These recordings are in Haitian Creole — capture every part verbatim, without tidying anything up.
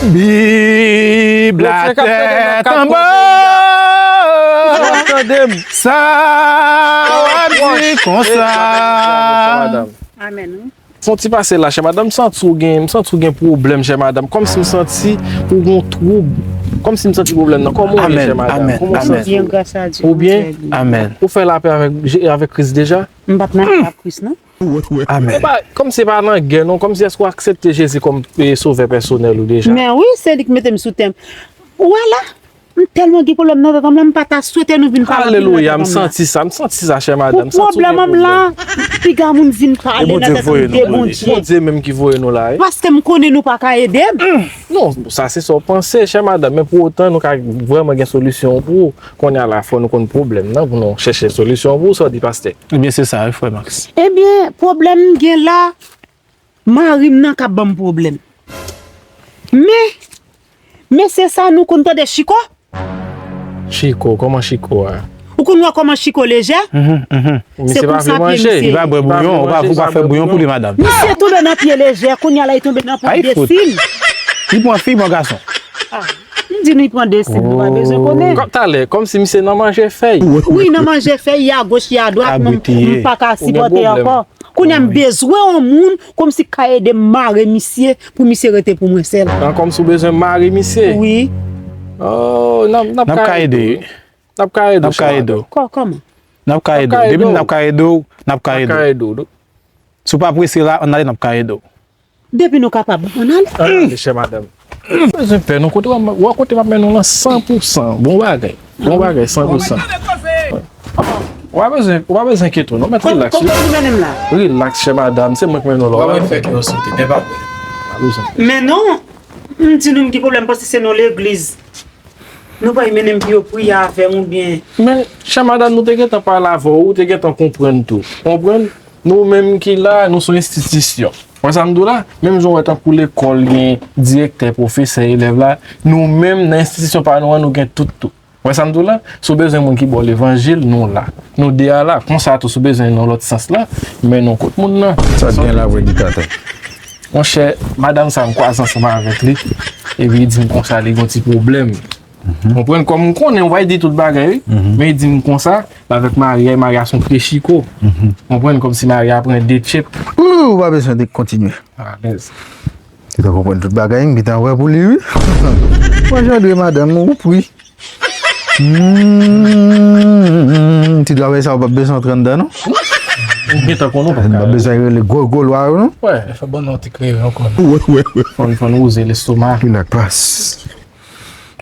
Bib la tèt anba. Sa w ap di konsa. Amèn, wi. Fè yon ti pase la, chè madanm, m santi w gen, m santi w gen pwoblèm, chè madanm. Kòmsi m santi ou gen yon twoub. Kòmsi m santi pwoblèm nan. Kòman w ye, chè madanm? Kòman w santi w? Ou byen? Ou fè lapè avèk, avèk Kris deja? M pa t nan lapè avèk Kris, non. Amèn. E pa, kòmsi se pa nan gè, non. Kòmsi èske w aksepte Jezi kòm, e, sovè pèsonèl ou deja? Men wi, se li ki mete m sou tè m. Ou wè la? M tèlman gen pwoblèm nan tèt mwen, m pa ta swete nou vin pale anpil nan tèt mwen. Alelouya, m santi sa, m santi sa, chè madanm, m santi w gen pwoblèm. Pou pwoblèm la, piga moun vin pale nan tèt mwen de Bondye. Bondye menm ki voye nou la, wi. Paske m konnen nou pa ka ede m. Non, sa se sa w panse, chè madanm, men pou otan nou ka vrèman gen solisyon pou ou. Kounye a la, fò nou konn pwoblèm nan pou nou chèche solisyon pou ou, sa w di, pastè? Ebyen, se sa, wi, frè Max. Ebyen, pwoblèm m gen la, mari m nan k ap ban m pwoblèm. Men, mesye sa nou konn tande Chiko? Chiko, kòman Chiko a? Ou konn wè kòman Chiko lejè? Se konsa pye misye. Li pa bwè bouyon, ou pa, ou pa fè bouyon pou li, madanm. Misye tonbe nan pye lejè, kounye a la li tonbe nan pye desil. Li pran fi, pran gason. Ah, m di nou li pran desil, nou pa bezwen konnen. Kòm talè, kòmsi misye nan manje fèy. Wi, nan manje fèy, ye agoch, ye adwat, m pa ka sipòte ankò. Kounye a m bezwen yon moun kòmsi k ka ede m mare misye pou misye rete pou mwen sèl. An, kòmsi w bezwen mare misye? Wi. Oh, n ap, n ap ka ede w. N ap ka ede w. N ap ka ede w. Kò-, kòman? N ap ka ede w. Depi n ap ka ede w, n ap ka ede w. Si w pa prese la, ann ale, n ap ka ede w. Depi nou kapab, ann ale. Ann ale, chè madanm. Ou pa bezwen pè, non, kote w ap, ou kote m ap mennen w lan san pou san. Bon bagay. Bon bagay, san pou san. Ou pa bezwen, ou pa bezwen enkyete w, non, mèt rilaks, wi. Kote w mennen m la? Rilaks, chè madanm, se mwen ki mennen w la. Ou pa bezwen fè kè w sote, men pa pè. Pa bezwen. Men non, m di nou m gen pwoblèm paske se nan legliz. Nou pa mennen m pou yo priye avè m oubyen. Men, chè madanm, nou te gentan pale avè w, ou te gentan konprann tou. Konprann? Nou menm ki la, nou se yon enstitisyon. Wè sa m di w la? Menm jan w wè tankou lekòl gen direktè, pwofesè, elèv la, nou menm nan enstitisyon pa nou an, nou gen tout tou. Wè sa m di w la? Si w bezwen moun ki ba w levanjil, nou la. Nou de a la. Konsa tou, si w bezwen nan lòt sans la, men nou kot moun nan. Sa k gen la, predikatè? Monchè, madanm sa m kwaze ansanm avèk li, epi li di m konsa li gen yon ti pwoblèm. Konprann, kòm m konnen ou pa di tout bagay, wi. Men li di m konsa, l avèk Maria, e Maria se yon pye chiko. Konprann, kòmsi Maria pran de tchèp. Ou pa bezwen de kontinye. Alèz. Li ta konprann tout bagay, m gentan wè pou li, wi. Mwen jan dwe madanm ou pri. Hmm, ti dwa sa ou pa bezwen antre anndan, non? Ou gentan konnen ou pa ka. Ou pa bezwen rele gwo gwo lwa yo, non? Wè. Fè ban nou ti kreye ankò. Wè, wè, wè. Fò n, fò n wouze lestoma. Rilaks, baz.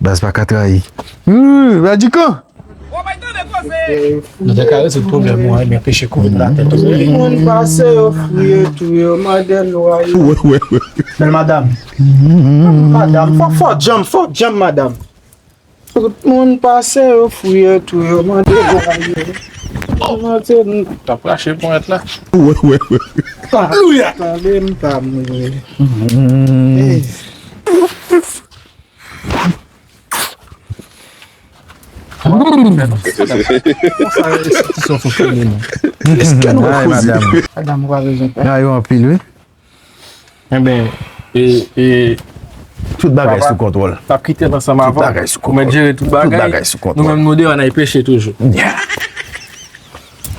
Baz pa ka trayi. Hmm, Radikan! Nou te ka rezoud pwoblèm ou an, ebyen peche kouvèt latè tou. Moun pase yo fouye tou, yo mande lwa yo. Wè, wè, wè. Bèl madanm. Madanm, fò, fò djanm, fò djanm, madanm. Tout moun pase yo fouye tou, yo mande lwa yo. Mande nou. T ap rache ponyèt la. Wè, wè, wè. Alelouya! Tande m pa mouri. Konsa, enstitisyon fonksyone, non. Èske nou ka koze? Madanm, ou pa bezwen pè. N a yo anpil, wi. Enben, e, e, tout bagay sou kontwòl. Papa, n ap kite l ansanm avè w. Tout bagay sou kontwòl. Ou mèt jere tout bagay. Tout bagay sou kontwòl. Nou menm, nou deyò, n ap peche toujou. Yeah.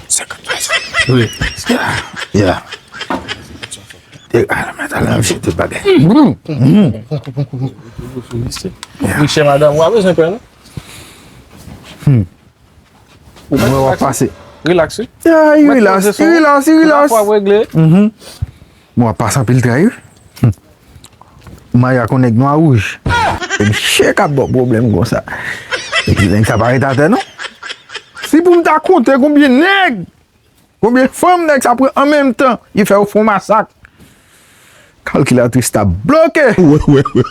Senkant pa san. Wi. Yeah. Yeah. E, ala, mèt al nan jete bagay. Wi, chè madanm, ou pa bezwen pè, non? Mwen w ap pase. Rilaks, wi. Ay, rilaks, rilaks, rilaks. Ou ap regle. Mwen w ap pase anpil tray, wi. Maya kon nèg nwa wouj. E misye k ap ba w pwoblèm konsa. E nèg sa pa ret atè, non. Si pou m ta konte konbyen nèg Konbyen fanm nèg sa pran an menm tan? Li fè yo fè yon masak. Kalkilatris ta bloke. Wè, wè, wè.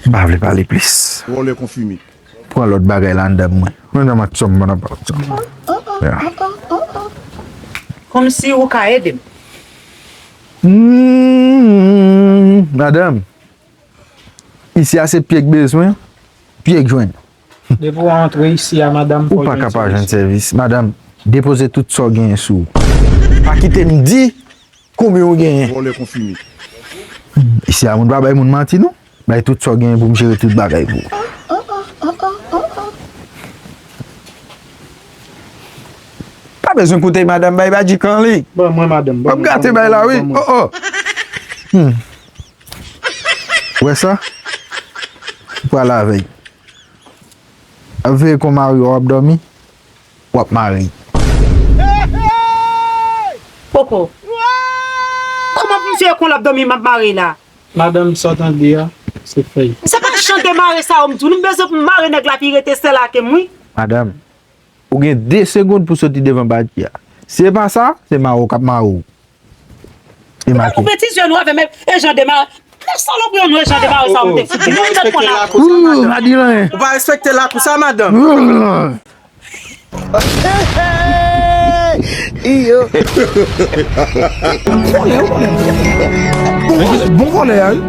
M pa vle pale plis. Vòlè konfime. Pran lòt bagay la anndan mwen. Mwen nan match m, mwen nan match m. Ya. Kòmsi ou ka ede m. Hmm, madanm. Isi a se pye k bezwen, pye k jwenn. Depi w antre isi a, madanm, ou pa ka pa jwenn sèvis. Madanm, depoze tout sa w genyen sou ou. Pa kite m di konbyen w genyen. Vòlè konfime. Isi a moun pa bay moun manti non. Bay tout sa w genyen pou m jere tout bagay pou ou. Pa bezwen koute madanm bay Badji kan li. Ban mwen madanm. W ap gate bay la wi. Oh oh. Hmm. Ou wè sa? Ou pral avè l. Ap veye kon mari w ap dòmi. W ap mare. Koko. Kòman pou m fè kon l ap dòmi m ap mare la? Madanm, sa w tande a, se fèy. Se pa jan demare sa yo m di w. Nou bezwen pou m mare nèg la pi rete sèl ak m wi. Madanm, ou gen de segonn pou soti devan Badji a. Si e pa sa, se mare w k ap mare w. E make. Ou fè ti zye nou avè m e jan demare. Nèg salopri yo nou e jan demare sa yo m te fout. Ou pa respekte lakou sa, madanm. Ou pa respekte lakou sa, madanm. Iyo. Bon kòlè, bon kòlè. Bon kòlè, bon kòlè a wi.